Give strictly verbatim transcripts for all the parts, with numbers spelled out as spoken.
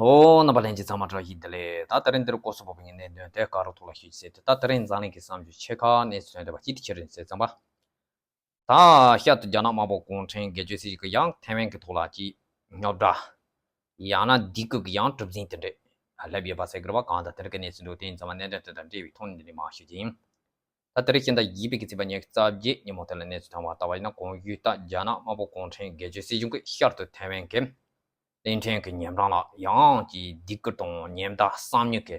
ཨོ། རྣམ་པ་ལྷན་རྒྱས་ཚང་མ་བཀྲ་ཤིས་བདེ་ལེགས། ད་དེ་རིང་འདིར་སྐོར་སོགས་པོ་བའི་གནད་དོན་དེ་དཀར་རོ་ཐོག་ལ་ཞུ་རྒྱུ་ཟེར་ཏེ། ད་དེ་རིང་འཛམ་གླིང་གི་བསམ་རྒྱུ་ཕྱེད་ཀ་གནས་ཚུལ་ཐོན་བསྡད་པ་གཅིག་དེ་ཅི་རེད་ཟེར་ཙམ་པ། ད་ཤར་དུ་རྒྱ་ནག་དམར་པོ་གུང་ཁྲན་སྒེར་གཅོད་སྲིད་གཞུང་གི་ཡང་ཐའེ་ཝན་གྱི་ཐོག་ལ་ཅིག་རྙོག་དྲ། ཡང་ན་སྡིགས་སྐུལ་གྱི་ཡང་གྲུ་གཟིངས་དེ་འདྲས་སླེབས་ཡོད་པ་ཟེར་གི་རེད་པ། གང་ལྟར་དེ་འདྲ་གི་གནས་ཚུལ་འདུག་དེ་ཡིན་ཙང་མ་གནད་དོན་དེ་དང་འབྲེལ་བའི་ཐོག་ནས་འདི་ནས་མར་ཞུ་རྒྱུ་ཡིན། ད་དེ་རིང་ཕྱི་ཟླ་བཞི་པའི་གི་ཚེས་པ་ཉི་ཤུ་རྩ་བརྒྱད་ཉིན་མོ་དེ་ལ་གནས་ཚུལ་ཐོན་པ་ལྟ་བ་ཡིན་ན། གོང་ཞུས་ལྟར་རྒྱ་ནག་དམར་པོ་གུང་ཁྲན་སྒེར་གཅོད་སྲིད་གཞུང་གིས་ཤར་དུ་ཐའེ་ཝན་གྱི་གླིང་ཕྲན་གྱི་ཉེ་འགྲམ་ལ་ཡང་ཅིག་སྡིགས་སྐུལ་དང་ཉེན་བརྡ་གསང་མྱུལ་གྱི་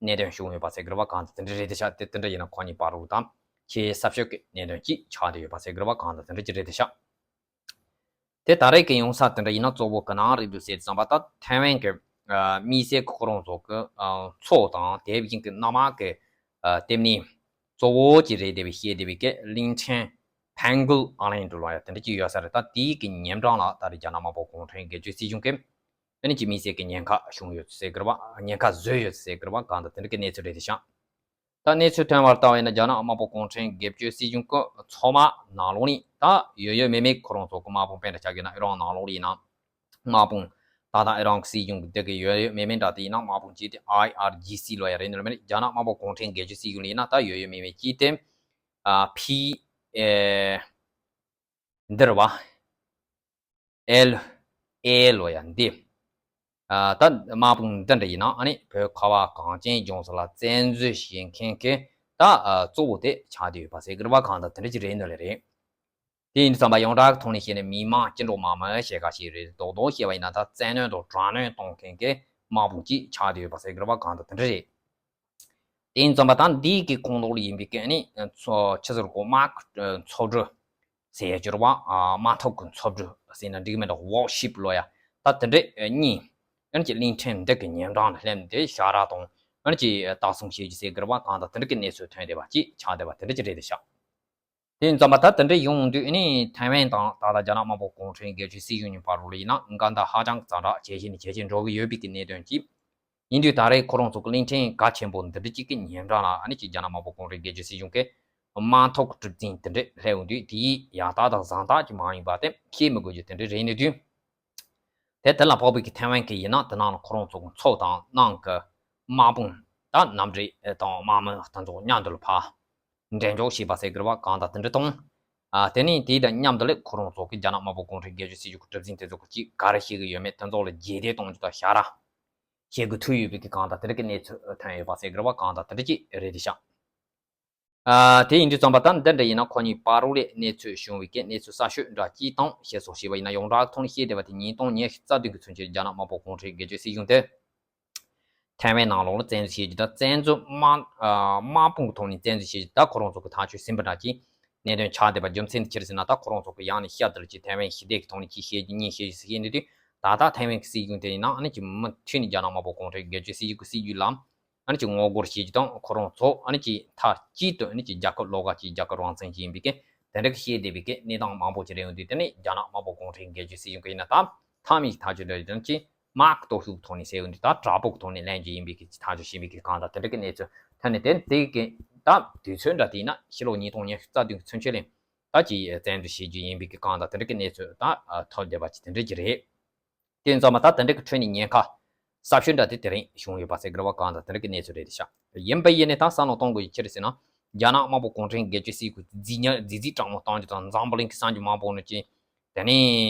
གནད་དོན་བྱུང་ཡོད་པ་ཟེར་གི་རེད་པ། གང་ལྟར་དེ་འདྲ་རེད་དེ་ཤག་དེ་དེ་འདྲ་ཡིན་ན་ཁོ་གཉིས་བར་དུ་དང་ཆེས་གསར་ཤོས་ཀྱི་གནད་དོན་ཅིག་ཆགས་བསྡད་ཡོད་པ་ཟེར་གི་རེད་པ། གང་ལྟར་དེ་འདྲ་ཅིག་རེད་དེ་ཤག་དེ་ད་རེས་ཀྱི་ཡོང་ས་དེ་འདྲ་ཡིན་ན་གཙོ་བོ་ག་ནང་རེད་འདུག་ཟེར་ཙམ་པ། ད་ཐའེ་ཝན་གྱི་ཨ་དམིགས་བསལ་གྱི་ཁོ་རང་ཚོ་གི་ཨ་མཚོ་དང་དེ་བཞིན་གྱི་གནམ་དམག་གི་ཨ་ལྟེ་གནས་གཙོ་བོ་ཅིག་རེད་བསྡད་པའི་བཤད་བསྡད་པའི་གི་གླིང་ཕྲན་ཕན་གུལ་ཨ་ལན་འགྲུལ་བ་ཡ་དེ་འདྲ་ཅིག་ཡོད་ས་རེད། ད་དེའི་གི་ཉེ་འགྲམ་ལ་ད་རེས་རྒྱ་ནག་དམར་པོ་གུང་ཁྲན་སྒེར་གཅོད་སྲིད་གཞུང་གིས་ཨ་ནི་ཅིག་དམིགས་བསལ་གྱི་ཉེན་ཁ་བྱུང་ཡོད་ཟེར་གི་རེད་པ། ཉེན་ཁ་བཟོས་ཡོད་ཟེར་གི་རེད་པ། གང་ལྟར་དེ་འདྲ་གི་གནས་ཚུལ་རེད་དེ་ཤག་ད་གནས་ཚུལ་ཐོན་པར་ལྟ་བ་ཡིན་ན། རྒྱ་ནག་དམར་པོ་གུང་ཁྲན་སྒེར་གཅོད་སྲིད་གཞུང་གི་མཚོ་དམག་ནང་ལོགས་ནས་ད་ཡོད་ཡོད་མེད་མེད་ཁོ་རང་ཚོ་གི་དམག་དཔུང་དཔེ་འདྲ་ཆགས་ཀྱི་ན། ཨི་རན་ནང་ལོགས་ལ་ཡིན་ན་དམག་དཔུང་ད་ལྟ་ཨི་རན་གྱི་སྲིད་གཞུང་གི་དེ་གི་ཡོད་ཡོད་མེད་མེད་འདྲ་དེ་ཡིན་ན་དམག་དཔུང་གཅིག་དེ་ཨའི་ཨར་ཇི་སི་ལོ་ཡ་རེད་འདུག་ལ། མེད་རྒྱ་ནག་དམར་པོ་གུང་ཁྲན་སྒེར་གཅོད་སྲིད་གཞུང་ལ་ཡིན་ན་ད་ཡོད་ཡོད་མེད་མེད་གཅིག་དེ་ཨ་ཕི་ཨེ་འདིར་བ། ཨེལ་ཨེ་ལོ་ཡ་འདི། ཨ་ད་དམག་དཔུང་འདི་འདྲ་ཡིན་ན་ཨ་ནི་བོད་ཁ་བ་གངས་ཅན་ལྗོངས་ལ་བཙན་འཛུལ་བྱེད་མཁན་གྱི་ད་ཨ་གཙོ་བོ་དེ་ཆགས་བསྡད་ཡོད་པ་ཟེར་གི་རེད་པ། གང་ལྟར་དེ་འདྲ་ཅིག་རེད་འདུག་ལེ་རེད། དེ་ཡིན་དུས་ཙམ་པ་ཡོངས་གྲགས་ཀྱི་ཐོག་ནས་བཤད་ན་མི་དམངས་སྤྱི་འགྲོ་མང་མང་ཞེ་དགའ་ཞིག་རེད། རྡོག་རྡོག་བཤད་པ་ཡིན་ན་ད་བཙན་གནོན་དང་དྲག་གནོན་གཏོང་མཁན་གྱི་དམག་དཔུང་ཅིག་ཆགས་བསྡད་ཡོད་པ་ཟེར་གི་རེད་པ། གང་ལྟར་དེ་འདྲ་རེད། དེ་ཡིན་ཙམ་པ་ད་འདི་གི་ཁོངས་གཏོགས་ལ་ཡིན་པའི་གི་ཨ་ནི་མཚོ་ཆི་ཟེར་གོ་དམག་མཚོ་གྲུ་ཟེར་ཡ་ཅིག་རེད་པ། ཨ་དམག་འཐབ་ཀྱི་མཚོ་གྲུ་ཟེར་ན་འགྲིག་གི་མེད་འགྲོ། ཝོར་ཤིབ་ལོ་ཡ། ད་དེ་འདྲས་གཉིས་ཨ་ནི་ཅིག་གླིང་ཕྲན་འདི་གི་ཉེ་འགྲམ་ལ་སླེབས་ནས་དེ་ཞྭ་ར་དང་ཨ་ནི་ཅིག་བདག་བཟུང་བྱེད་རྒྱུ་ཟེར་གི་རེད་པ། གང་ལྟར་དེ་འདྲ་གི་གནས་ཚུལ་ཐོན་བསྡད་པ་ཅིག་ཆགས་བསྡད་པ་དེ་འདྲ་ཅིག་རེད་དེ་ཤག་དེ་ཡིན་ཙམ་པ་ད་དེ་འདྲ་ཡོང་དུས་ཨ་ནི་ཐའེ་ཝན་དང་ད་ལྟ་རྒྱ་ནག་དམར་པོ་གུང་ཁྲན་སྒེར་གཅོད་སྲིད་གཞུང་གཉིས་བར་ལ་ཡིན་ན་འགལ་ཟླ་ཧ་ཅང་ཛ་དྲག་ཇེ་ཞན་ནས་ཇེ་ཞན་འགྲོ་གི་ཡོད་པའི་གི་གནད་དོན་གྱིས། ཡིན་དུས་ད་རེས་ཁོ་རང་ཚོ་གི་གླིང་ཕྲན་གལ་ཆེན་པོ་འདི་འདྲ་གཅིག་གི་ཉེ་འགྲམ་ལ་ཨ་ནི་ཅིག་རྒྱ་ནག་དམར་པོ་གུང་ཁྲན་སྒེར་གཅོད་སྲིད་གཞུང་གི་དམག་འཐབ་ཀྱི་གྲུ་གཟིངས་དེ་འདྲས་སླེབས་ཡོང་དུས། དེ་ཡིས་ཡག་རྟགས་དང་བཟང་རྟགས་ཀྱི་མ་ཡིན་པ་དེ་བཤད་མི་དགོས་རྒྱུ་དེ་འདྲས་རེད་ནས་དུས། དེ་དེ་ལ་དཔག་པའི་གི་ཐའེ་ཝན་གི་ཡིན་ན་དེ་ནང་ལ་ཁོ་རང་ཚོ་གི་མཚོ་དང་ནང་གི་དམག་དཔུང་ད་གནམ་གྲུ་དང་དམག་མི་དེ་ཚོ་མཉམ་དུ་ལ་ཕར་འགྲེམས་འཇོག་བྱས་པ་ཟེར་གི་རེད་པ། གང་ལྟར་དེ་འདྲ་དང་། ཨ་དེ་ནས་དེ་དང་མཉམ་དུ་ལ་ཁོ་རང་ཚོ་གི་རྒྱ་ནག་དམར་པོ་གུང་ཁྲན་སྒེར་གཅོད་སྲིད་གཞུང་གི་གྲུ་གཟིངས་དེ་ཚོ་གི་ཅིག་ག་རེ་བྱེད་གི་ཡོད་མེད་དེ་ཚོ་ལ་རྗེས་འདེད་གཏོང་རྒྱུ་དང་ཞྭ་ར་བྱེད་དགོས་ཐུག་ཡོད་པའི་གི་གང་ལྟར་དེ་འདྲ་གི་གནས་ཚུལ་ཐོན་ཡོད་པ་ཟེར་གི་རེད་པ། གང་ལྟར་དེ་འདྲ་ཅིག་རེད་དེ་ཤག་ཨ་དེ་ཡིན་དུས་ཙམ་པ་ད་འདི་འདྲ་ཡིན་ན་ཁོ་གཉིས་བར་ལ་གནས་ཚུལ་བྱུང་བའི་གི་གནས་ཚུལ་གསར་ཤོས་འདྲ་ཅིག་དང་བཤད་སོགས་བྱས་པ་ཡིན་ན། ཡོངས་གྲགས་ཐོག་ནས་བཤད་བསྡད་པ་དེ་ཉིས་སྟོང་ཉི་ཤུ་རྩ་བདུན་གི་ཚུན་ཆད་རྒྱ་ནག་དམར་པོ་གུང་ཁྲན་སྒེར་གཅོད་སྲིད་གཞུང་དེ་ཐའེ་ཝན་ནང་ལོགས་ལ་བཙན་འཛུལ་བྱེད་རྒྱུ་དང་། བཙན་འཛུལ་དམག་ཨ་དམག་དཔུང་གི་ཐོག་ནས་བཙན་འཛུལ་བྱེད་རྒྱུ་ད་ཁོ་རང་ཚོ་གི་ཐག་གཅོད་ཟིན་པ་འདྲ་ཅིག་གནད་དོན་ཆགས་བསྡད་པ་རྒྱུ་མཚན་དེ་ཅི་རེད་ཟེར་ན། ད་ཁོ་རང་ཚོ་གི་ཡང་ནས་ཤར་དུ་ལ་ཅིག་ཐའེ་ཝན་ཞི་བདེ་གི་ཐོག་ནས་ཅིག་བཤད་རྒྱུ་གཉིས་བཤད་རྒྱུ་ཟེར་བཤད་ནས་དུས། ད་ལྟ་ཐའེ་ཝན་གི་སྲིད་གཞུང་དེ་ཡིན་ན་ཨ་ནི་ཅིག་མུ་མཐུད་ནས་རྒྱ་ནག་དམར་པོ་གུང་ཁྲན་སྒེར་གཅོད་སྲིད་གཞུང་གི་སྲིད་ཇུས་ལ་ཨ་ནི་ཅིག་ངོ་རྒོལ་བྱེད་རྒྱུ་དང་། ཁོ་རང་ཚོ་ཨ་ནི་ཅིག་མཐའ་གཅིག་ཏུ་ཨ་ནི་ཅིག་རྒྱལ་ཁབ་ལོགས་ཀ་ཅིག་རྒྱལ་ཁབ་རང་བཙན་ཅིག་ཡིན་པའི་གི་དེ་འདྲ་གི་བཤད་བསྡད་པའི་གི་གནས་སྟངས་མང་པོ་ཅིག་རེད་ཡོང་དུས། དེ་ནི་རྒྱ་ནག་དམར་པོ་གུང་ཁྲན་སྒེར་གཅོད་སྲིད་གཞུང་གི་ཡིན་ན་ད་མཐའ་མའི་ཐག་གཅོད་འདྲ་ཡིན་ཅིག་དམག་གི་སྟོབས་ཤུགས་ཐོག་ནས་ཟེར་ཡོང་དུས། ད་དྲག་པོ་གི་ཐོག་ནས་ལེན་རྒྱུ་ཡིན་པའི་གི་ཐག་གཅོད་བྱས་པའི་གི་གང་ལྟར་དེ་འདྲ་གི་གནས་ཚུལ་ཐོན་ནས། དེ་དེ་གི་ད་དུས་ཚོད་འདྲ་དེ་ཡིན་ན་ཕྱི་ལོ་ཉིས་སྟོང་ཉི་ཤུ་རྩ་བདུན་གི་ཚུན་ཆད་ལ་ད་ཅིག་བཙན་འཛུལ་བྱེད་རྒྱུ་ཡིན་པའི་གི་གང་ལྟར་དེ་འདྲ་གི་གནས་ཚུལ་ད་ཐོན་བསྡད་པ་ཅིག་དེ་འདྲ་ཅིག་རེད། དེ་ཡིན་ཙང་མ་ད་དེ་འདྲ་གི་ཁྲོད་ནས་ཉེན་ཁ་གསར་ཤོས་འདྲ་དེ་དེ་རིང་བྱུང་ཡོད་པ་ཟེར་གི་རེད་པ། གང་ལྟར་དེ་འདྲ་གི་གནས་ཚུལ་རེད་དེ་ཤག་ཡིན་པ་ཡིན་ནས་ད་བསམ་བློ་གཏོང་དགོས་ཡ་ཅི་རེད་ཟེར་ན། རྒྱ་ནག་དམར་པོ་གུང་ཁྲན་སྒེར་གཅོད་སྲིད་གཞུང་རྫིག་ཉ་རྫིག་རྫིག་སྤྲང་མོ་གཏོང་རྒྱུ་དང་། འཛམ་བུ་གླིང་གི་གསར་འགྱུར་མང་པོ་ནང་ཅིག་དེ་ནས་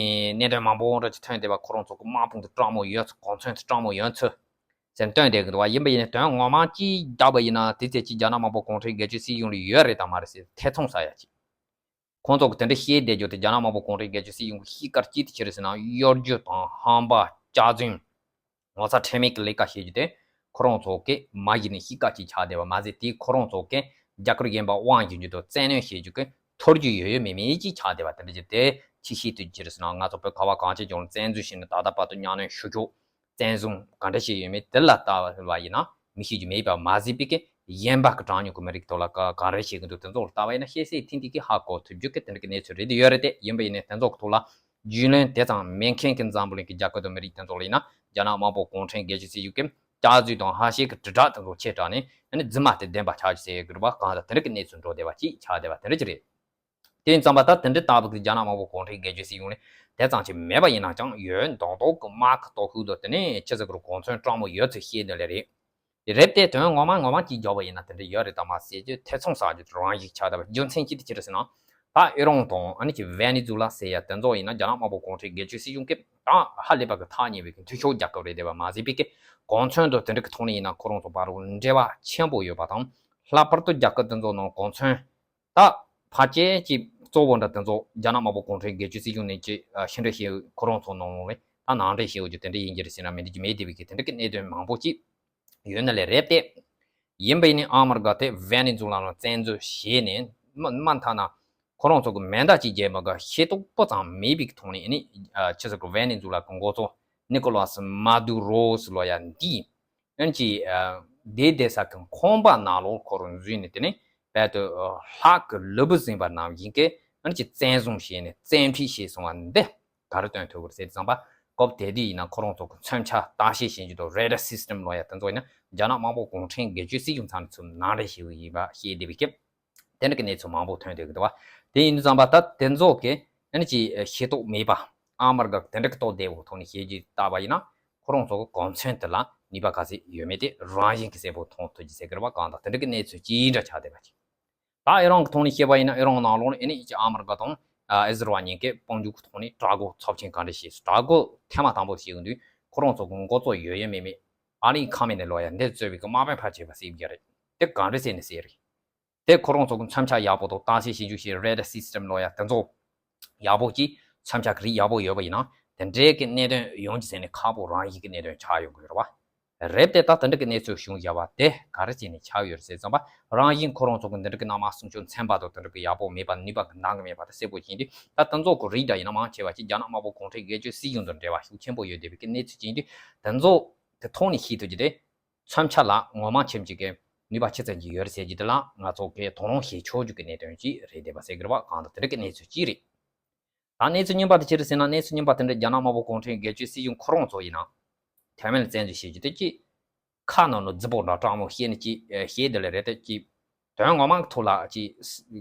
གནད་དོན་མང་པོ་འདྲ་ཅིག་ཐོན་བསྡད་པ། ཁོ་རང་ཚོ་གི་དམག་དཔུང་དེ་སྤྲང་མོ་ཡོད་ཚོད། གོ་མཚོན་དེ་སྤྲང་མོ་ཡོད་ཚོད་ཟེར་སྟོན་བསྡད་གི་འདུག་པ། ཡིན་པ་ཡིན་ནས་དོན་ངོ་མ་ཅིག་བརྒྱབ་པ་ཡིན་ན་དེ་ཚེ་ཅིག་རྒྱ་ནག་དམར་པོ་གུང་ཁྲན་སྒེར་གཅོད་སྲིད་གཞུང་ལ་ཡོད་རེད་དམ་མ་རེད་ཟེར་ཐེ་ཚོམ་ཟ་ཡ་ཅིག་ཁོང་ཚོ་གི་དེ་འདྲ་བཤད་བསྡད་རྒྱུ་དེ་རྒྱ་ནག་དམར་པོ་གུང་ཁྲན་སྒེར་གཅོད་སྲིད་གཞུང་གི་གཤིས་ཀ་ཅིག་དེ་ཅི་རེད་ཟེར་ན། གཡོ་སྒྱུ་དང་ཧམ་པ། སྐྱག་རྫུན། ངོ་ཚ་ཁྲེལ་མེད་ཀྱི་ལས་ཀ་བྱེད་རྒྱུ་དེ་ཁོ་རང་ཚོ་གི་མ་གཞི་ནས་གཤིས་ཀ་ཅིག་ཆགས་བསྡད་པ་མ་ཟད། དེ་ཁོ་རང་ཚོ་གི་རྒྱ་གར་གཞན་པ་དབང་བྱེད་རྒྱུ་དང་བཙན་གནོན་བྱེད་རྒྱུ་གི་ཐོར་རྒྱུ་ཡོད་ཡོད་མེད་མེད་ཅིག་ཆགས་བསྡད་པ་དེ་འདྲ་ཅིག་དེ་ཅི་བྱེད་དུས་ཅི་རེད་ཟེར་ན། ང་ཚོ་བོད་ཁ་བ་གངས་ཅན་ལྗོངས་ལ་བཙན་འཛུལ་བྱས་ནས་ད་ལྟ་བར་དུ་གཉའ་གནོན་ཞུ་ཆོག་བཙན་བཟུང་ག་འདྲ་བྱས་ཡོད་མེད་དེ་ལ་ལྟ་བ་ཡིན་ན་མི་ཤེས་རྒྱུ་མེད་པ་མ་ཟད་པའི་གི་གཞན་པ་གི་གྲངས་ཉུང་གི་མི་རིགས་ཐོག་ལ་ག་ག་རེ་བྱེད་ཀྱི་འདུག་དེ་ཚོ་ལ་ལྟ་བ་ཡིན་ན་ཤེས་གསལ་ཐིང་ཐིང་གི་ཧ་གོ་ཐུབ་རྒྱུ་གི་དེ་འདྲ་གི་གནས་ཚུལ་རེད་དེ་ཡོད་རེད་དེ། ཡིན་པ་ཡིན་ནའི་དེ་ཚོ་གི་ཐོག་ལ་རྒྱུས་ལོན་དེ་ཙམ་མེད་མཁན་གྱི་འཛམ་བུ་གླིང་གི་རྒྱལ་ཁབ་དང་མི་རིགས་དེ་ཚོ་ལ་ཡིན་ན། རྒྱ་ནག་དམར་པོ་གུང་ཁྲན་སྒེར་གཅོད་སྲིད་གཞུང་གིས་སྐྱག་རྫུན་དང་ཧ་ཤེད་ཀྱི་དྲིལ་བསྒྲགས་དེ་ཚོ་ཆེ་དྲགས་ནས་ཨ་ནི་རྫུན་མ་དེ་བདེན་པ་ཆགས་ཀྱི་ཟེར་གི་རེད་པ། གང་ལྟར་དེ་འདྲ་གི་གནས་ཚུལ་འགྲོ་བསྡད་པ་ཅིག་ཆགས་བསྡད་པ་དེ་འདྲ་ཅིག་རེད། དེ་ཡིན་ཙམ་པ་ད་དེ་འདྲའི་ལྟ་བུ་གི་རྒྱ་ནག་དམར་པོ་གུང་ཁྲན་སྒེར་གཅོད་སྲིད་གཞུང་ནི་དེ་ཙམ་ཅིག་མེད་པ་ཡིན་ན་ཀྱང་ཡོད་མདོག་མདོག་གི་དམག་གི་སྟོབས་ཤུགས་དང་དེ་ནས་ཅི་ཟེར་དགོས་རེད། གོ་མཚོན་སྤྲང་མོ་ཡོད་ཚུལ་བཤད་ནི་ལས་རེད། རེད་དེ་དོན་ངོ་མ་ངོ་མ་གཅིག་བརྒྱབ་པ་ཡིན་ན་དེ་འདྲ་ཡོད་རེད་དམ་ཟེར་རྒྱུ་ཐེ་ཚོམ་ཟ་རྒྱུ་རང་ཞིག་ཆགས་བསྡད་པ། རྒྱུ་མཚན་ཅི་སྟེ་ཅི་རེད་ཟེར་ན། ད་ཨི་རན་དང་ཨ་ནི་ཅིག་ཝེ་ནེ་ཛུ་ལ་ཟེར་ཡ་དེ་ཚོ་ཡིན་ན་རྒྱ་ནག་དམར་པོ་གུང་ཁྲན་སྒེར་གཅོད་སྲིད་གཞུང་གིས་ད་ཧ་ལས་པ་གི་ཐག་ཉེ་བའི་གི་མཐུན་ཕྱོགས་རྒྱལ་ཁབ་རེད་བསྡད་པ་མ་ཟད་པའི་གི་གོ་མཚོན་དང་དེ་འདྲ་གི་ཐོག་ནས་ཡིན་ན་ཁོ་རང་ཚོ་བར་རུ་འབྲེལ་བ་ཆེན་པོ་ཡོད་པ་དང་། ལྷག་པར་དུ་རྒྱལ་ཁབ་དེ་ཚོ་ནང་གོ་མཚོན་ད་ཕལ་ཆེར་ཅིག་གཙོ་བོ་འདྲ་དེ་ཚོ་རྒྱ་ནག་དམར་པོ་གུང་ཁྲན་སྒེར་གཅོད་སྲིད་གཞུང་ནས་ཅིག་ཕྱི་འབྲེལ་བྱེད་ཁོ་རང་ཚོ་ནང་ལོགས་ནས་ད་ནང་འབྲེལ་བྱེད་དགོས་རྒྱུ་དེ་འདྲ་ཡིན་གྱི་རེད་ཟེར་ན་མི་འགྲིག་རྒྱུ་མེད་བསྡད་པའི་གི་དེ་འདྲ་གི་གནད་དོན་མང་པོ་ཅིག་ཡོད་ནི་ལས་རེད་དེ། ཡིན་པ་ཡིན་ནའི་ཨ་མི་རི་ཀ་དེ་ཝེ་ནེ་ཛུ་ལ་ལ་བཙན་འཛུལ་བྱས་ནས་མ་མ་མཐའ་ན་ཁོ་རང་ཚོ་གི་མེ་མདའ་གཅིག་རྒྱབ་མ་ག་ཤེས་རྟོགས་སྤུ་ཙམ་མེད་པའི་གི་ཐོག་ནས་ཨ་ནི་ཨ་ཆི་ཟེར་གི་ཝེ་ནེ་ཛུ་ལ་གི་འགོ་གཙོ་ནི་ཀོ་ལ་སི་མ་དུ་རོ་སི་ལོ་ཡ་འདི་ཨ་ནི་ཅི་ཨ་དེ་བསྡད་ས་གི་ཁང་པ་ནང་ལོགས་ཁོ་རང་འཛུལ་ནས་དེ་ནས་རྦད་དེ་ཨ་ལྷག་གི་ལུས་པོ་ཟིན་པ་ནང་བཞིན་གི་ཨ་ནི་ཅི་བཙན་བཟུང་བྱས་ནས་བཙན་ཁྲིད་བྱས་སོང་བ་འདི། ག་རེ་སྟོན་ཐུབ་ཀྱི་རེད་ཟེར་དུས་ཙམ་པ། སྐབས་དེ་དུས་ཡིན་ན་ཁོ་རང་ཚོ་གི་མཚོན་ཆ་བརྟག་དཔྱད་བྱེད་རྒྱུ་དང་རེ་ཌར་སིས་ཊེམ་ལོ་ཡ་དེ་ཚོ་ཡིན་ན་རྒྱ་ནག་དམར་པོ་གུང་ཁྲན་སྒེར་གཅོད་སྲིད་གཞུང་ཚང་ནས་ཚུར་ནང་འདྲེན་བྱས་ཡོད་པ་ཤེས་བསྡད་པའི་སྐབས། དེ་འདྲ་གི་གནས་ཚུལ་མང་པོ་ཐོན་བསྡད་ཀྱི་འདུག་བ། དེ་ཡིན་དུས་ཙམ་པ་ད་དེ་ཚོ་གི་ཨ་ནི་ཅི་ཤེས་རྟོགས་མེད་པ། ཨ་མ་རི་ཀ་དེ་འདྲ་གི་ཐོག་བསྡད་པའི་ཐོག་ནས་བཤད་རྒྱུ་ལྟ་བ་ཡིན་ན། ཁོ་རང་ཚོ་གི་གོ་མཚོན་དེ་ལ་ནུས་པ་ག་ཚད་ཡོད་མེད་དེ་རང་བཞིན་གྱིས་གསལ་པོ་མཐོང་ཐུབ་ཀྱི་ཟེར་གི་རེད་བ། གང་ལྟར་དེ་འདྲ་གི་གནས་ཚུལ་ཅིག་འདྲ་ཆགས་བསྡད་པ་ཅིག་ད་ཨི་རན་གྱི་ཐོག་ནས་བཤད་པ་ཡིན་ན་ཨི་རན་ནང་ལོགས་ནས་ཨ་ནི་ཨི་ཅི་ཨ་མི་རི་ཀ་དང་ཨ་ཨི་ཟི་རལ་བ་གཉིས་ཀས་དཔལ་འབྱོར་གྱི་ཐོག་ནས་དྲག་རྒོལ་ཚབས་ཆེན་ག་འདྲ་བྱས་སོང་། དྲག་རྒོལ་ཐེངས་མ་དང་པོ་བྱེད་ཀྱི་དུས་ཁོ་རང་ཚོ་གི་འགོ་གཙོ་ཡོད་ཡོད་མེད་མེད་ཨ་ནི་ཁ་མེད་ནས་ལོ་ཡ་འདི་གཙོས་པའི་གི་དམག་དཔོན་ཕལ་ཆེ་བ་བསད་རྒྱུ་རེད། དེ་ག་འདྲ་བྱས་ནས་བསད་རེད། དེ་ཁོ་རང་ཚོ་གི་མཚོན་ཆ་ཡག་པོ་དང་བརྟག་དཔྱད་བྱེད་རྒྱུ་ཞིག་རེ་ཌར་སིས་ཊེམ་ལོ་ཡ་དེ་ཚོ་ཡག་པོ་གྱིས་མཚོན་ཆ་གི་རིགས་ཡག་པོ་ཡོད་པ་ཡིན་ན་དེ་འདྲའི་གི་གནད་དོན་ཡོང་རྒྱུ་ཟེར་ནས་ཁག་པོ་རང་བཞིན་གི་གནད་དོན་ཆགས་ཡོང་གི་ཡོད་རེད་བ། རེད་དེ་ད་དེ་འདྲ་གི་གནས་ཚུལ་བྱུང་བཞག་པ་དེ་ག་རེ་བྱས་ནས་ཆགས་ཡོད་རེད་ཟེར་ཙམ་པ། རང་བཞིན་ཁོ་རང་ཚོ་གི་འདི་འདྲ་གི་ནང་མ་གསུང་ཆོས་ཚན་པ་དང་དེ་འདྲ་གི་ཡག་པོ་མེད་པ། ནུས་པ་གི་འདང་གི་མེད་པ་དེ་གསལ་པོ་ཡིན་དུས། ད་དེ་ཚོ་གི་རིགས་འདྲ་ཡིན་ན་མང་ཆེ་བ་ཅིག་རྒྱ་ནག་དམར་པོ་གུང་ཁྲན་སྒེར་གཅོད་སྲིད་གཞུང་དང་འབྲེལ་བ་ཤུགས་ཆེན་པོ་ཡོད་བསྡད་པའི་གི་གནས་ཚུལ་ཅིག་ཡིན་དུས། དེ་ཚོ་གི་ཐོག་ནས་ཤེས་ཐུབ་ཀྱི་རེད། མཚོན་ཆ་ལ་ངོ་མ་ཁྱིམ་གཅིག་གི་ནུས་པ་ཅི་ཙམ་ཅིག་ཡོད་རེད་ཟེར་རྒྱུ་དེ་ལ་ང་ཚོ་གིས་དོ་སྣང་བྱེད་ཆོག་རྒྱུ་གི་གནད་དོན་ཅིག་རེད་བསྡད་པ་ཟེར་གི་རེད་བ། གང་ལྟར་དེ་འདྲ་གི་གནས་ཚུལ་ཅིག་རེད། ད་གནས་ཚུལ་རྙིང་པ་དེ་ཅི་རེད་ཟེར་ན། གནས་ཚུལ་རྙིང་པ་དེ་འདྲ་རྒྱ་ནག་དམར་པོ་གུང་ཁྲན་སྒེར་གཅོད་སྲིད་གཞུང་ཁོ་རང་ཚོ་ཡིན་ན་ཐའེ་ཝན་ལ་བཙན་འཛུལ་བྱེད་རྒྱུ་དེ་ཅིག་ཁ་ནང་ལ་རྫི་པོ་འདྲ་སྤྲང་མོ་བཤད་ནི་ཅིག་བཤད་དེ་ལ་རེད་དེ། ཅིག་དོན་ངོ་མ་གི་ཐོག་ལ་ཅིག་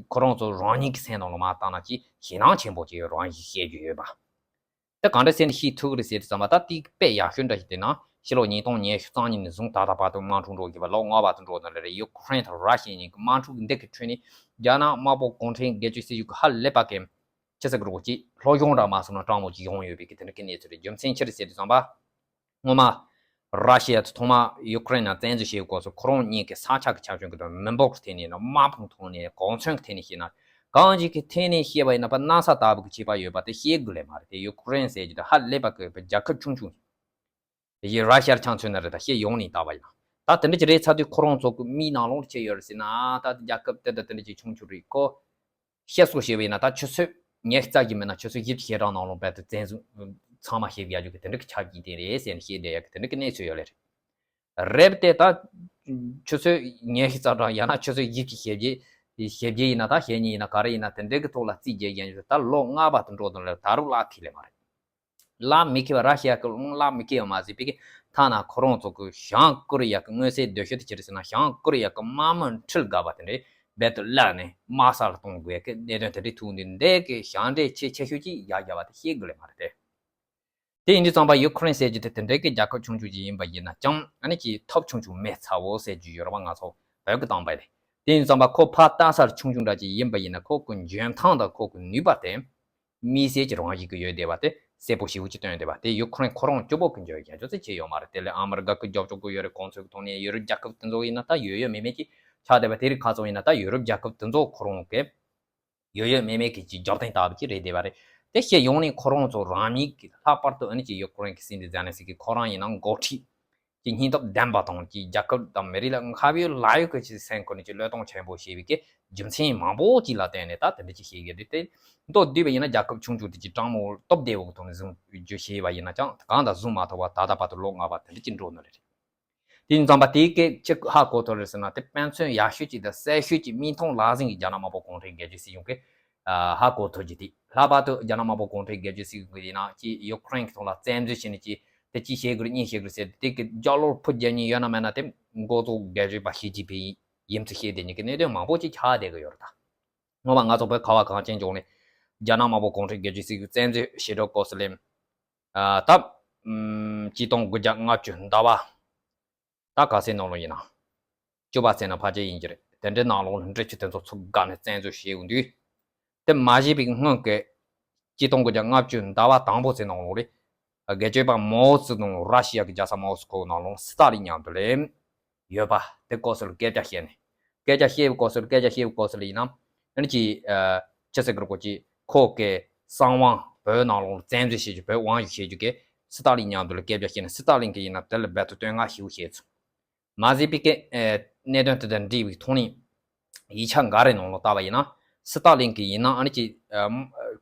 ཁོ་རང་ཚོ་རང་ཉིད་ཀྱི་སེམས་ནང་ལ་མར་བཏང་ན་ཅིག་ཞེད་སྣང་ཆེན་པོ་ཅིག་རང་བཞིན་བཤད་རྒྱུ་ཡོད་པ། དེ་ག་འདྲ་ཟེར་ནས་ཤེས་ཐུབ་ཀྱི་རེད་ཟེར་དུས་ཙམ་པ། ད་དེ་དཔེ་ཡག་ཤོས་འདྲ་ཞིག་བལྟས་ན་ཕྱི་ལོ་ཉིས་སྟོང་ཉི་ཤུ་རྩ་གཉིས་ནས་བཟུང་ད་ལྟ་བར་དུ་དམག་འཁྲུག་འགྲོ་བཞིན་པ་ལོ་ལྔ་བར་དུ་འགྲོ་དོན་ལ་རེད། ཡུ་ཁུ་རེན་དང་ར་ཤི་ཡ་གཉིས་ཀྱི་དམག་འཁྲུག་འདི་གི་ཁྲོད་ནས་རྒྱ་ནག་དམར་པོ་གུང་ཁྲན་སྒེར་གཅོད་སྲིད་གཞུང་གི་ཧ་ལས་པ་གི་ཅི་ཟེར་དགོས་རེད། ཅིག་སློབ་སྦྱོང་འདྲ་མ་སོང་ན་སྤྲང་མོ་ཅིག་ཡོང་ཡོད་པའི་གི་དེ་འདྲ་གི་གནས་ཚུལ་རེད། རྒྱུ་མཚན་ཅི་རེད་ཟེར་དུས་ཙམ་པ། སྔོན་མ་ར་ཤི་ཡ་ཚོ་ཐོག་མ་ཡུ་ཁུ་རེན་ནང་བཙན་འཛུལ་བྱེད་སྐབས་སུ་ཁོ་རང་གཉིས་ཀྱི་ས་ཆ་གི་ཆ་རྐྱེན་གྱི་དང་མི་འབོར་གྱི་ཐད་ནས་ཡིན་ན། དམག་དཔུང་ཐོག་ནས། གོ་མཚོན་གྱི་ཐད་ནས་བཤད་ན། གང་ཅིའི་གི་ཐད་ནས་བཤད་པ་ཡིན་ན་ཕར་གནམ་ས་ལྟ་བུ་གི་ཁྱད་པར་ཡོད་པ་དེ་བཤད་དགོས་ལེ་མ་རེད་དེ། ཡུ་ཁུ་རེན་ཟེར་རྒྱུ་དེ་ཧ་ལས་པ་གི་རྒྱལ་ཁབ་ཆུང་ཆུང་ཡིན། ར་ཤི་ཡ་ཆ་མཚོན་ན་རེད། ད་སྤྱི་ཡོངས་ནས་བལྟས་པ་ཡིན་ན། ད་དེ་འདྲ་ཅིག་རེད་ཚར་དུས་ཁོ་རང་ཚོ་གི་མིའི་ནང་ལོགས་ལ་ཅི་ཡོད་རེད་ཟེར་ན། ད་རྒྱལ་ཁབ་དེ་དང་དེ་འདྲ་ཅིག་ཆུང་ཆུང་རེད་ཀོ། བཤད་སྲོལ་བྱས་པ་ཡིན་ན་ད་ཆུ་ཚོད་ཉི་ཤུ་རྩ་བཞི་མིན་ན་ཆུ་ཚོད་བཞི་བཅུ་ཞེ་གྲངས་ནང་ལོགས་རྦད་དེ་བཙན་བཟུང་ཚང་མ་བྱེད་དགོས་རྒྱུ་གི་དེ་འདྲ་གི་ཆ་རྐྱེན་དེ་རེད་ཟེར་ནས་བཤད་བསྡད་ཡག་གི་དེ་འདྲ་གི་གནས་ཚུལ་ཡོད་ལེ་རེད། རེད་དེ་ད་ཆུ་ཚོད་ཉི་ཤུ་རྩ་གྲངས་ཡང་ན་ཆུ་ཚོད་བཞི་བཅུ་ཞེ་བརྒྱད་ཞེ་བརྒྱད་ཡིན་ན། ད་ཞེ་གཉིས་ཡིན་ན་ག་རེ་ཡིན་ན་དེ་འདྲ་གི་ཐོག་ལ་རྩིས་རྒྱག་རྒྱུ་ད་ལོ་ལྔ་བར་དུ་འགྲོ་དོན་ལ་ད་རུང་ལག་ཁེལ་ལེ་མ་རེད། ལག་མི་ཁེལ་བ། ར་ཤི་ཡ་གི་ལག་མི་ཁེལ་བ་མ་ཟད་པའི་གི་ཐ་ན་ཁོ་རང་ཚོ་གི་བྱང་ཀོ་རི་ཡ་གི་མངོན་གསལ་དོད་ཤོས་དེ་ཅི་རེད་ཟེར་ན། བྱང་ཀོ་རི་ཡ་གི་དམག་མི་ཁྲི་འགའ་བ་དེ་འདྲས་རྦད་དེ་བརླགས་ནས་དམག་ས་ལ་གཏོང་དགོས་ཀྱི་གནད་དོན་དེ་འདྲས་ཐུག་འདུག་འདི་གི་ཞབས་འདྲེན་ཆེས་ཆེ་ཤོས་ཅིག་ཡ་རྒྱ་བ་དེ་བཤད་དགོས་ལེ་མ་རེད་དེ། དེ་ཡིན་དུས་ཙམ་པ་ཡུ་ཁུ་རེན་ཟེར་རྒྱུ་དེ་དེ་འདྲའི་གི་རྒྱལ་ཁབ་ཆུང་ཆུང་ཅིག་ཡིན་པ་ཡིན་ན་ཀྱང་། ཨ་ནི་ཅིག་ཐབས་ཆུང་ཆུང་མེད་ཚ་བོ་ཟེར་རྒྱུ་ཡོད་རེད་བ། ང་ཚོ་བོད་ཀྱི་སྟངས་པ་ལས། དེ་ཡིན་ཙམ་པ་ཁོ་ཕར་ལྟ་ས་ཆུང་ཆུང་འདྲ་ཅིག་ཡིན་པ་ཡིན་ན། ཁོ་གི་འཇོན་ཐང་དང་ཁོ་གི་ནུས་པ་དེ་དམིགས་བསལ་གྱི་རང་བཞིན་གྱི་ཡོད་བསྡད་པ་དེ་གསལ་པོ་ཞེ་པོ་ཅིག་སྟོན་བསྡད་པ་དེ། ཡུ་ཁུ་རེན་ཁོ་རང་སྐྱོ་པོ་གི་འཇོན་རྒྱ་ཅོ་ཙེ་ཆེ་ཡོད་མ་རེད། དེ་ལས་ཨ་མི་རི་ཀ་གི་རྒྱབ་སྐྱོར་གི་ཡོད་རེད། གོང་ཚོད་གི་ཐོག་ནས་ཡུ་རོབ་རྒྱལ་ཁབ་དེ་ཚོ་ཡིན་ན་ད་ཡོད་ཡོད་མེད་མེད་ཅིག་ཆགས་བསྡད་པ། དེ་རིགས་ཁ་ཚོ་ཡིན་ན་ད་ཡུ་རོབ་རྒྱལ་ཁབ་དེ་ཚོ་ཁོ་རང་གི་ཡོད་ཡོད་མེད་མེད་ཀྱི་ཅིག་རྒྱབ་རྟེན་ལྟ་བུ་ཅིག་རེད་བསྡད་པ་རེད། དེ་སྤྱི་ཡོངས་ནས་ཁོ་རང་ཚོ་རང་ཉིད་ཀྱི་ལྷག་པར་དུ་ཨ་ནི་ཅིག་ཡུ་ཁུ་རེན་གྱི་སྲིད་འཛིན་ཛེ་ལན་སི་ཀི་ཁོ་རང་ཡིན་ན་འགོ་ཁྲིད་ཀྱི་སྙིང་སྟོབས་ལྡན་པ་དང་། ཅིག་རྒྱལ་ཁབ་དང་མི་རིགས་ལ་ཁ་བའི་ལ་ཡོད་ཀྱི་ཅིག་སེམས་ཁོ་ནས་ཅིག་བློས་གཏོང་ཆེན་པོ་བྱས་པའི་གི་རྒྱུ་མཚན་མང་པོ་ཅིག་ལ་བརྟེན་ནས་ད་དེ་འདྲ་ཅིག་བྱེད་ཀྱི་རེད་དེ། མདོར་བསྡུས་པ་ཡིན་ན་རྒྱལ་ཁབ་ཆུང་ཆུང་དེ་ཅིག་སྤྲང་མོ་སྟོབས་བདེ་བོ་གི་ཐོག་ནས་བཟུང་རྒྱུ་བྱས་པ་ཡིན་ན་ཀྱང་གང་དང་བཟུང་མ་ཐུབ་པ་ད་ལྟ་བར་དུ་ལོ་ལྔ་བ་དེ་འདྲ་ཅིག་འགྲོ་ནི་རེད། དེ་ཡིན་ཙང་པ་དེའི་སྐད་ཆ་ཧ་གོ་ཐུབ་རེད་ཟེར་ན། དེ་དཔེ་མཚོན་ཡག་ཤོས་ཅིག་དང་གསལ་ཤོས་ཅིག་མིག་མཐོང་ལག་ཟིན་གྱི་རྒྱ་ནག་དམར་པོ་གུང་ཁྲན་སྒེར་གཅོད་སྲིད་གཞུང་གིས་ཨ་ཧ་གོ་ཐུབ་རྒྱུ་དེ། ལྷག་པར་དུ་རྒྱ་ནག་དམར་པོ་གུང་ཁྲན་སྒེར་གཅོད་སྲིད་གཞུང་གིས་ཡིན་ན་ཅིག་ཡུ་ཁུ་རེན་གྱི་ཐོག་ལ་བཙན་འཛུལ་བྱས་ནས་ཅིག་དེ་གཅིག་བྱེད་དགོས་རེད། གཉིས་བྱེད་དགོས་རེད་ཟེར་དེ་གི་རྒྱབ་ལོགས་ཕུ་རྒྱབ་མཁན་ཡོད་ན་མེད་ན་དེ་འགོ་གཙོ་སྒེར་གཅོད་པ་ཞི་ཅིན་ཕིང་ཡིན་ཚུལ་བཤད་བསྡད་མཁན་གྱི་གནད་དོན་མང་པོ་ཅིག་ཆགས་བསྡད་ཀྱི་ཡོད་རེད་ད། སྔོན་མ་ང་ཚོ་བོད་ཁ་བ་གངས་ཅན་ལྗོངས་ནས་རྒྱ་ནག་དམར་པོ་གུང་ཁྲན་རྒྱལ་སྤྱིའི་སྲིད་གཞུང་བཙན་འཛུལ་བྱེད་འགྲོ་སྐབས་སུ་ལས། ཨ་ད་ཨམ་གཅིག་སྟོང་དགུ་བརྒྱ་ལྔ་བཅུ་ཟླ་བ་ད་ག་ཚོད་ནང་ལོགས་ཡིན་ན། བཅུ་པ་ཚེས་ནང་ཕལ་ཆེར་ཡིན་གྱི་རེད། དེ་འདྲའི་ནང་ལོགས་ལ་འབྲི་ཆུ་དེ་ཚོ་ཚུར་བཀག་ནས་བཙན་འཛུལ་བྱས་ཡོང་དུས། དེ་མ་བྱས་པའི་སྔོན་གྱི་གཅིག་སྟོང་དགུ་བརྒྱ་ལྔ་བཅུ་ཟླ་བ་དང་པོ་ཚོའི་ནང་ལོགས་ལ། སྒེར་གཅོད་པ་མའོ་ཙེ་ཏུང་ར་ཤི་ཡ་གི་རྒྱལ་ས་མོ་སི་ཁོ་ནང་ལོགས་སི་ཏཱ་ལིན་མཉམ་དུ་ལས་ཡོད་པ་དེ་སྐོར་སོགས་ལ་སྐད་ཆ་བཤད་ནས། སྐད་ཆ་བཤད་པའི་སྐོར་སོགས་ལ་སྐད་ཆ་བཤད་པའི་སྐོར་སོགས་ལ་ཡིན་ན། ཨ་ནི་ཅི་ཨ་ཅི་ཟེར་དགོས་རེད། ཁོ་ཅི་ཁོ་གི་གསང་བ་བོད་ནང་ལོགས་ལ་བཙན་འཛུལ་བྱེད་རྒྱུ། བོད་དབང་ཡོད་བྱེད་རྒྱུ་གི་སི་ཏཱ་ལིན་མཉམ་དུ་ལ་སྐད་ཆ་བཤད་ནས། སི་ཏཱ་ལིན་གི་ཡིན་ན་དེ་ལ་རྦད་དེ་བསྟོད་བསྔགས་ཞེ་པོ་བྱས་ཚུལ། མ་ཟད་པའི་གི་ཨེ་གནད་དོན་དེ་དང་འབྲེལ་བའི་ཐོག་ནས་ཡིག་ཆ་འགའ་རེ་ནང་ལ་བལྟས་པ་ཡིན་ན། སི་ཏཱ་ལིན་གྱི་ཡིན་ན་ཨ་ནི་ཅིག་ཨ་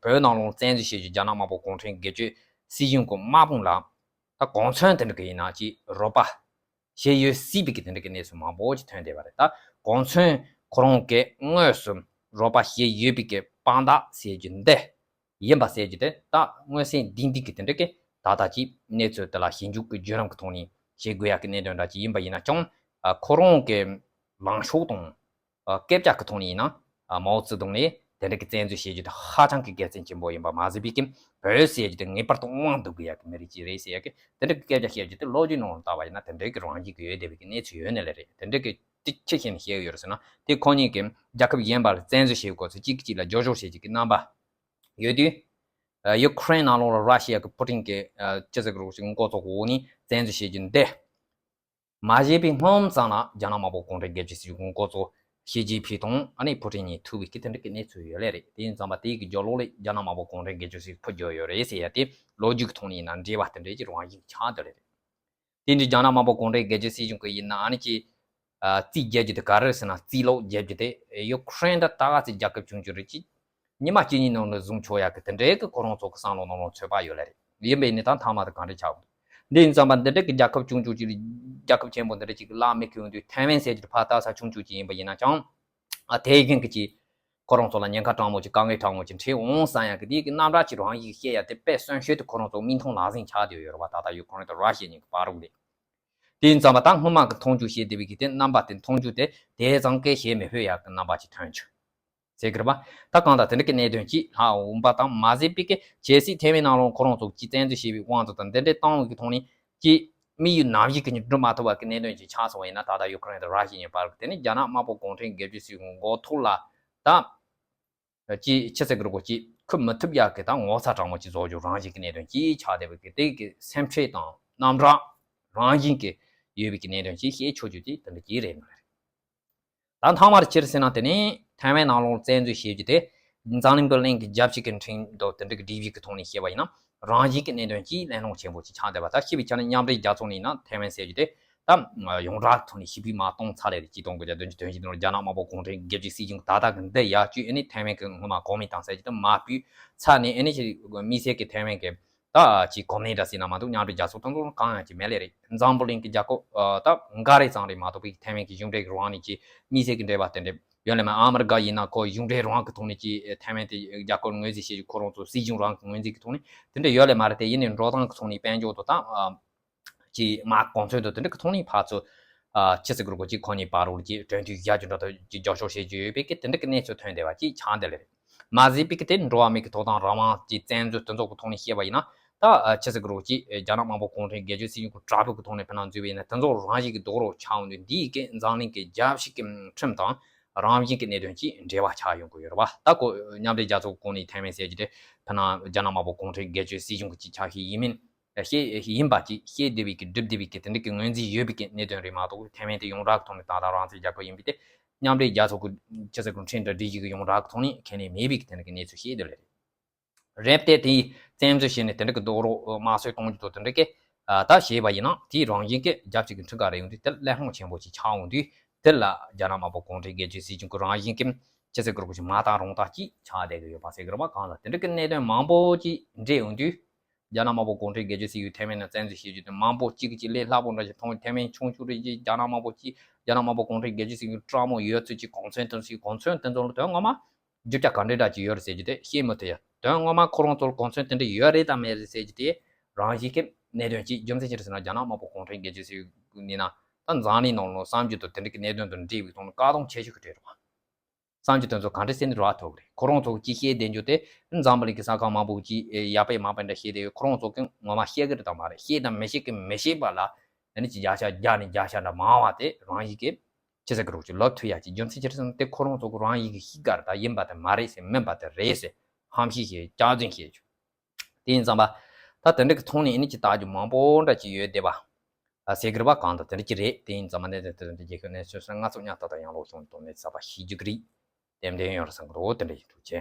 བོད་ནང་ལོགས་བཙན་འཛུལ་བྱེད་རྒྱུ་རྒྱ་ནག་དམར་པོ་གུང་ཁྲན་སྒེར་གཅོད་སྲིད་གཞུང་གི་དམག་དཔུང་ལ་ད་གོ་མཚོན་དེ་འདྲ་གི་ཡིན་ན་ཅིག་རོགས་པ་བྱེད་ཡོད་སྲིད་པའི་གི་དེ་འདྲ་གི་གནས་ཚུལ་མང་པོ་ཅིག་ཐོན་བསྡད་པ་རེད། ད་གོ་མཚོན་ཁོ་རང་གིས་དངོས་སུ་རོགས་པ་བྱེད་ཡོད་པའི་གི་དཔང་རྟགས་ཟེར་རྒྱུ་འདི། ཡིན་པ་ཟེར་རྒྱུ་དེ་ད་མངོན་གསལ་ལྡན་ལྡན་གྱི་དེ་འདྲ་གི་ད་ལྟ་ཅིག་གནས་ཚུལ་དེ་ལ་ཞིབ་འཇུག་གི་བརྒྱུད་རིམ་གྱི་ཐོག་ནས་བྱེད་དགོས་ཡག་གི་གནད་དོན་འདྲ་ཅིག་ཡིན་པ་ཡིན་ན་ཀྱང་། ཨ་ཁོ་རང་གི་ལངས་ཕྱོགས་དང་། ཨ་སྐད་ཆ་གི་ཐོག་ནས་ཡིན་ན། ཨ་མའོ་ཙེ་ཏུང་ནས་དེ་འདྲ་གི་བཙན་འཛུལ་བྱེད་རྒྱུ་དེ་ཧ་ཅང་གི་དགེ་མཚན་ཆེན་པོ་ཡིན་པ་མ་ཟད་པའི་གི་བོད་ཟེར་རྒྱུ་དེ་ངེས་པར་དུ་དབང་འདུ་དགོས་ཡག་གི་མི་རིགས་ཅིག་རེད་ཟེར་ཡག་གི་དེ་འདྲ་གི་སྐད་ཆ་བཤད་རྒྱུ་དེ་ལོ་རྒྱུས་ནང་ལ་བལྟས་པ་ཡིན་ན་དེ་འདྲ་གི་རང་བཞིན་གྱི་ཡོད་བསྡད་པའི་གི་གནས་ཚུལ་ཡོད་ནི་ལས་རེད། དེ་འདྲ་གི་དེ་ཅི་བྱས་ནས་བཤད་ཡོད་རེད་ཟེར་ན། དེ་ཁོ་གཉིས་ཀྱིས་རྒྱལ་ཁབ་གཞན་པ་ལ་བཙན་འཛུལ་བྱེད་དགོས་ཚུལ་གཅིག་གིས་གཅིག་ལ་སྐྱོན་བརྗོད་བྱེད་ཀྱི་རྣམ་པ་ཡོད་དུས། ཡུ་ཁུ་རེན་ནང་ལོགས་ལ་ར་ཤི་ཡ་གི་པུ་ཏིན་གྱི་ཅི་ཟེར་དགོས་རེད། འགོ་ཚུགས་འོག་ནས་བཙན་འཛུལ་བྱེད་རྒྱུ་འདི་མ་བྱས་པའི་སྔོན་ཙམ་ལ་རྒྱ་ནག་དམར་པོ་གུང་ཁྲན་སྒེར་གཅོད་སྲིད་གཞུང་འགོ་གཙོ་ཞི་ཅིན་ཕིང་དང་ཨ་ནི་པུ་ཏིན་གཉིས་ཐུག་པའི་གི་དེ་འདྲ་གི་གནས་ཚུལ་ཡོད་ལེ་རེད། དེ་ཡིན་ཙང་པ་དེའི་གི་རྒྱབ་ལོགས་ལ་རྒྱ་ནག་དམར་པོ་གུང་ཁྲན་སྒེར་གཅོད་སྲིད་གཞུང་འཕུར་རྒྱུ་ཡོད་རེད་ཟེར་ཡ་དེ་ལོ་རྒྱུས་ཀྱི་ཐོག་ནས་ཡིན་ན་འབྲེལ་བ་དེ་འདྲའི་གི་རང་བཞིན་ཆགས་བསྡད་ལེ་རེད། དེ་འདྲའི་རྒྱ་ནག་དམར་པོ་གུང་ཁྲན་སྒེར་གཅོད་སྲིད་གཞུང་གི་ཡིན་ན་ཨ་ནི་ཅི། ཨ་རྩིས་རྒྱག་རྒྱུ་དེ་ག་རེ་རེད་ཟེར་ན། རྩིས་ལོག་རྒྱག་རྒྱུ་དེ་ཡུ་ཁུ་རེན་འདྲ་ད་ག་ཚོད་རྒྱལ་ཁབ་ཆུང་ཆུང་རེད། ཅི་ཉི་མ་གཅིག་གཉིས་ནང་ལ་བཟུང་ཆོག་ཡག་གི་དེ་འདྲའི་གི་ཁོ་རང་ཚོ་གི་བསམ་བློ་ནང་ལ་ཚོད་དཔག་ཡོད་ལེ་རེད། ཡིན་པས་ནི་ད་མཐའ་མ་དེ་ག་འདྲ་ཆགས་འདུག་འདི་ཡིན་ཙང་པ་འདི་འདྲ་གི་རྒྱལ་ཁབ་ཆུང་ཆུང་ཅིག་ལ། རྒྱལ་ཁབ་ཆེན་པོ་འདི་འདྲ་ཅིག་གི་ལ་མི་ཁེལ་འོང་དུས་ཐའེ་ཝན་ཟེར་རྒྱུ་དེ་ཕར་ལྟ་ས་ཆུང་ཆུང་ཅིག་ཡིན་པ་ཡིན་ན་ཀྱང་། ཨ་དེའི་རྐྱེན་གྱིས་ཅི། ཁོ་རང་ཚོ་ལ་ཉེན་ཁ་དྲང་མོ་ཅིག་དཀའ་ངལ་དྲང་མོ་ཅིག་འཕྲད་འོང་བསམ་ཡག་གི་དེའི་གི་རྣམ་གྲངས་ཅིག་རང་བཞིན་བཤད་ཡག་དེ་དཔེ་གསོན་ཤོས་དེ་ཁོ་རང་ཚོ་མིག་མཐོང་ལག་ཟིན་ཆགས་བསྡད་ཡོད་རེད་པ། ད་ལྟ་ཡུ་ཁུ་རེན་དང་ར་ཤི་ཡ་གཉིས་ཀྱི་བར་རུ་ལས། དེ་ཡིན་ཙང་པ་ད་སྔོན་མ་གི་མཐོང་ཆུང་བྱས་བསྡད་པའི་གི་དེ་རྣམ་པ་དེ་མཐོང་ཆུང་དེ་དེ་ཙང་སྐད་བཤད་མི་ཕོད་ཡག་གི་རྣམ་པ་ཅིག་ཐོན་བྱུང་ཟེར་གི་རེད་པ། ད་གང་ལྟར་དེ་འདྲ་གི་གནད་དོན་ཅིག་ལྷག་འོང་པ་དང་མ་ཟད་པའི་གི་གལ་སྲིད་ཐའེ་ཝན་ནང་ལོགས་ཁོ་རང་ཚོ་ཅིག་བཙན་འཛུལ་བྱས་པའི་དབང་དུ་དང་འདི་འདྲའི་བཏང་བའི་གི་ཐོག་ནས་ཅིག་དམིགས་ཡུལ་ནམ་ཞིག་གི་ནི་འགྲུབ་མ་ཐུབ་པ་གི་གནད་དོན་ཅིག་ཆགས་སོང་བ་ཡིན་ན། ད་ལྟ་ཡུ་ཁུ་རེན་དང་ར་ཤི་ཡ་གཉིས་བར་གི་དེ་ནི་རྒྱ་ནག་དམར་པོ་གུང་ཁྲན་སྒེར་གཅོད་སྲིད་གཞུང་འགོ་ཐོག་ལ་ད། ཅིག་ཅི་ཟེར་དགོས་རེད། ཅིག་འཁུར་མི་ཐུབ་ཡག་གི་ད་ངོ་ཚ་དྲང་མོ་ཅིག་བཟོ་རྒྱུ་རང་བཞིན་གྱི་གནད་དོན་ཅིག་ཆགས་བསྡད་པའི་གི་དེ་གི་སེམས་ཁྲལ་དང་རྣམ་གྲངས་རང་བཞིན་གྱི་ཡོད་པའི་གི་གནད་དོན་ཅིག་བཤད་ཆོག་རྒྱུ་དེ་དེ་འདྲ་ཅིག་རེད་མ་རེད། ད་མཐའ་མར་ཅི་རེད་ཟེར་ན། དེ་ནི་ཐའེ་ཝན་ནང་ལོགས་བཙན་འཛུལ་བྱེད་རྒྱུ་དེ་འཛམ་གླིང་པུ་གླིང་གི་རྒྱལ་སྤྱི་གི་འཕྲིན་དང་དེ་འདྲ་གི་སྒྲིག་གཞི་གི་ཐོག་ནས་བཤད་པ་ཡིན་ན་རང་བཞིན་གྱི་གནད་དོན་ཅིག་གླེང་སློང་ཆེན་པོ་ཅིག་ཆགས་བསྡད་པ། ད་ཤེས་པའི་ཆ་ནས་མཉམ་འབྲེལ་རྒྱལ་ཚོགས་ནས་ཡིན་ན་ཐའེ་ཝན་ཟེར་རྒྱུ་དེ་ད་ཡོངས་གྲགས་ཐོག་ནས་ཞི་བདེ་མ་བཏང་ཚར་རེད། གཅིག་སྟོང་དགུ་བརྒྱ་བདུན་ཅུ་དོན་བཞི་ནང་རྒྱ་ནག་དམར་པོ་གུང་ཁྲན་སྒེར་གཅོད་སྲིད་གཞུང་ད་ལྟ་གི་འདི་ཡར་བཅོས་ཨེ་ནི་ཐའེ་ཝན་གི་ངོ་མ་གོ་མིན་ཏང་ཟེར་རྒྱུ་དེ་མར་བུད་ཚར་ནས་ཨེ་ནི་ཅི་དམིགས་བསལ་གྱི་ཐའེ་ཝན་གི་ད་ཅིག་གོ་མིན་ཏང་ཟེར་ན་མ་གཏོགས་མཉམ་འབྲེལ་རྒྱལ་ཚོགས་དེ་ཚོ་གང་ཡང་ཅིག་མེད་ལེ་རེད། འཛམ་བུ་གླིང་གི་རྒྱལ་ཁབ་ཨ་ད་འགའ་རེ་ཙམ་རེད་མ་གཏོགས་པའི་ཐའེ་ཝན་གི་གཞུང་འབྲེལ་གི་རང་ནས་ཅིག་དམིགས་བསལ་གྱི་འབྲེལ་བ་དེ་འདྲ་ཡོད་ལེ་མ། ཨ་མི་རི་ཀ་ཡིན་ན་ཁོ་གཞུང་འབྲེལ་རང་གི་ཐོག་ནས་ཅིག་ཐའེ་ཝན་དེ་རྒྱལ་ཁབ་ངོས་འཛིན་བྱེད་རྒྱུ་ཁོ་རང་ཚོ་སྲིད་གཞུང་རང་གི་ངོས་འཛིན་གི་ཐོག་ནས་དེ་འདྲ་ཡོད་ལེ་མ་རེད། དེ་ཡིན་ནའི་འགྲོ་སྟངས་གི་ཐོག་ནས་དཔལ་འབྱོར་དང་ད་ཅིག་མ་གོང་ཚད་དང་དེ་འདྲ་གི་ཐོག་ནས་ཕར་ཚུར་ཨ་ཅི་ཟེར་དགོས་རེད། ཅིག་ཁོ་གཉིས་བར་རུ་ཅིག་གྲོས་མཐུན་བཞག་རྒྱུ་འདྲ་དང་ཅིག་རྒྱབ་སྐྱོར་བྱེད་རྒྱུ་ཡོད་པའི་གི་དེ་འདྲ་གི་གནས་ཚུལ་ཐོན་བསྡད་པ་ཅིག་ཆགས་བསྡད་ལེ་རེད། མ་ཟད་པའི་གི་དེ་འགྲོ་བ་མིའི་གི་ཐོབ་ཐང་རང་དབང་ཅིག་བཙན་འཛུལ་དེ་ཚོ་གི་ཐོག་ནས་བཤད་པ་ཡིན་ན་ད་ཨ་ཅི་ཟེར་དགོས་རེད། ཅིག་རྒྱ་ནག་དམར་པོ་གུང་ཁྲན་སྒེར་གཅོད་སྲིད་གཞུང་གི་དྲག་པོའི་གི་ཐོག་ནས་ཕན་ན་འཛུལ་བ་ཡིན་ན་དེ་ཚོ་རང་བཞིན་གི་རྡོག་རོལ་ཆགས་འོང་དུས་འདིའི་གི་འཛམ་གླིང་གི་རྒྱལ་སྤྱི་གི་ཁྲིམས་དང་རང་བཞིན་གི་གནད་དོན་ཅིག་འབྲེལ་བ་ཆགས་ཡོང་གི་ཡོད་རེད་པ། ད་ཁོ་མཉམ་འབྲེལ་རྒྱལ་ཚོགས་གོང་ནས་ཐའེ་ཝན་ཟེར་རྒྱུ་དེ་ཕན་ན་རྒྱ་ནག་དམར་པོ་གུང་ཁྲན་སྒེར་གཅོད་སྲིད་གཞུང་གི་ཅིག་ཆ་ཤས་ཡིན་མིན། ཤེས་ཡིན་པ་ཅིག་ཤེས་བསྡད་པའི་གི་སྒྲུབ་བསྡད་པའི་གི་དེ་འདྲ་གི་ངོས་འཛིན་ཡོད་པའི་གི་གནད་དོན་རེད་མ་གཏོགས་ཐའེ་ཝན་དེ་ཡོངས་གྲགས་ཀྱི་ཐོག་ནས་ད་ལྟ་རང་བཙན་རྒྱལ་ཁབ་ཡིན་པས་དེ་མཉམ་འབྲེལ་རྒྱལ་ཚོགས་ཀྱི་ཅི་ཟེར་དགོས་ཁྲིམས་དང་སྒྲིག་གཞི་གི་ཡོངས་གྲགས་ཀྱི་ཐོག་ནས་ཁས་ལེན་མེད་པའི་གི་དེ་འདྲ་གི་གནས་ཚུལ་ཤེས་བསྡད་ལེ་རེད། རེད་དེ་དེ་བཙན་འཛུལ་བྱས་ནས་དེ་འདྲ་གི་རྡོག་རོལ་དམར་གསོད་གཏོང་རྒྱུ་དང་དེ་འདྲ་གི་ད་བྱས་པ་ཡིན་ན་དེའི་རང་བཞིན་གི་རྒྱལ་སྤྱི་གི་འཁྲུག་ག་རེ་ཡོང་དུས་དེ་གླེང་སློང་ཆེན་པོ་ཅིག་ཆགས་འོང་དུས་དེ་ལ་རྒྱ་ནག་དམར་པོ་གུང་ཁྲན་སྒེར་གཅོད་སྲིད་གཞུང་གི་རང་བཞིན་གི་ཅི་ཟེར་དགོས་རེད། མ་བཏང་རུང་བཏང་ཅིག་ཆགས་བསྡད་ཀྱི་ཡོད་པ་ཟེར་གི་རེད་པ། གང་ལ་དེ་འདྲ་གི་གནད་དོན་མང་པོ་ཅིག་འདྲེས་ཡོང་དུས། རྒྱ་ནག་དམར་པོ་གུང་ཁྲན་སྒེར་གཅོད་སྲིད་གཞུང་ཐའེ་ཝན་ནང་བཙན་འཛུལ་བྱེད་རྒྱུ་དེ་མང་པོ་གཅིག་གིས་གཅིག་ལས་སླ་པོ་འདྲ་ཞིག་མཐོང་། ཐའེ་ཝན་ཆུང་ཆུང་རེད། ཅིག་རྒྱ་ནག་དམར་པོ་ཅིག་རྒྱ་ནག་དམར་པོ་གུང་ཁྲན་སྒེར་གཅོད་སྲིད་གཞུང་དྲག་མོ་ཡོད་ཚུལ་གྱི་གོ་མཚོན་དེ་ཚོ་གོ་མཚོན་དེ་ཚོ་ལ་དོན་ངོ་མ་རྒྱུ་ཆ་ག་འདྲ་འདྲ་ཅིག་ཡོད་རེད་ཟེར་རྒྱུ་དེ་ཤེས་མི་ཐུབ་ཡ། དོན་ངོ་མ་ཁོ་རང་ཚོར་གོ་མཚོན་དེ་འདྲ་ཡོད་རེད་དམ་མེད་རེད་ཟེར་རྒྱུ་དེ་རང་བཞིན་གྱི་གནད་དོན་གཅིག་རྒྱུ་མཚན་ཅི་རེད་ཟེར་ན། རྒྱ་ནག་དམར་པོ་གུང་ཁྲན་སྒེར་གཅོད་སྲིད་གཞུང་ཡིན་ན་ད་འཛམ་གླིང་ནང་ལ་གསར་འགྱུར་དང་དེ་འདྲ་གི་གནད་དོན་དང་འབྲེལ་བའི་ཐོག་ནས་བཀག་སྡོམ་ཆེ་ཤོས་ཀྱི་གྲས་རེད་པ། གསར་འགྱུར་དེ་ཚོ་ག་འདྲ་ཟེར་ནས་རག་ཐུབ་ཀྱི་རེད། ཁོ་རང་ཚོ་གིས་བཤད་བསྡད་རྒྱུ་དེ་འཛམ་བུ་གླིང་གི་ས་ཁུལ་མང་པོ་ཅིག་ཡག་པས་མང་པོ་འདྲ་བཤད་བསྡད་ཡོད། ཁོ་རང་ཚོ་གིས་ངོ་མ་བཤད་ཀྱི་རེད་དང་མ་རེད། ཤེས་དང་མི་ཤེས་ཀྱི་མི་ཤེས་པ་ལ་ཨ་ནི་ཅིག་བརྒྱ་ཆ་བརྒྱ་ནས་བརྒྱ་ཆ་འདྲ་མང་བ་དེ་རང་ཡིན་གྱི་ཅི་ཟེར་གྱི་རེད། ཅིག་ལབ་ཐུབ་ཡ་ཅིག་རྒྱུ་མཚན་ཅི་རེད་ཟེར་ན། དེ་ཁོ་རང་ཚོ་གིས་རང་ཡིན་གྱི་ཤེས་ཀྱི་རེད། ད་ཡིན་པ་དེ་མ་རེད་ཟེར། མིན་པ་དེ་རེད་ཟེར། ཧམ་བཤད་བྱེད། སྐྱག་རྫུན་བཤད་རྒྱུ། དེ་ཡིན་ཙང་པ། ད་དེ་འདྲ་གི་ཐོག་ནས་ཨ་ནི་ཅིག་ལྟ་རྒྱུ་མང་པོ་འདྲ་ཅིག་ཡོད་བསྡད་པ། ཨ་ཟེར་གྱི་རེད་པ། གང་ལྟར་དེ་འདྲ་ཅིག་རེད། དེ་ཡིན་ཙང་མ་ནས་དེ་དེ་རྒྱལ་ཁབ་ནས་སོ་སོ་ང་ཚོ་ཉག་ཏག་ཏག་ཡང་ལོག་སོང་དོན་མེད་ས་པ་ཤེས་རྒྱུ་གི་རེད། ཏན་ཏན་ཡོད་རེད་བསམ་གྱི་འདུག་དེ་འདྲ་ཡིན། ཐུགས་རྗེ་ཆེ།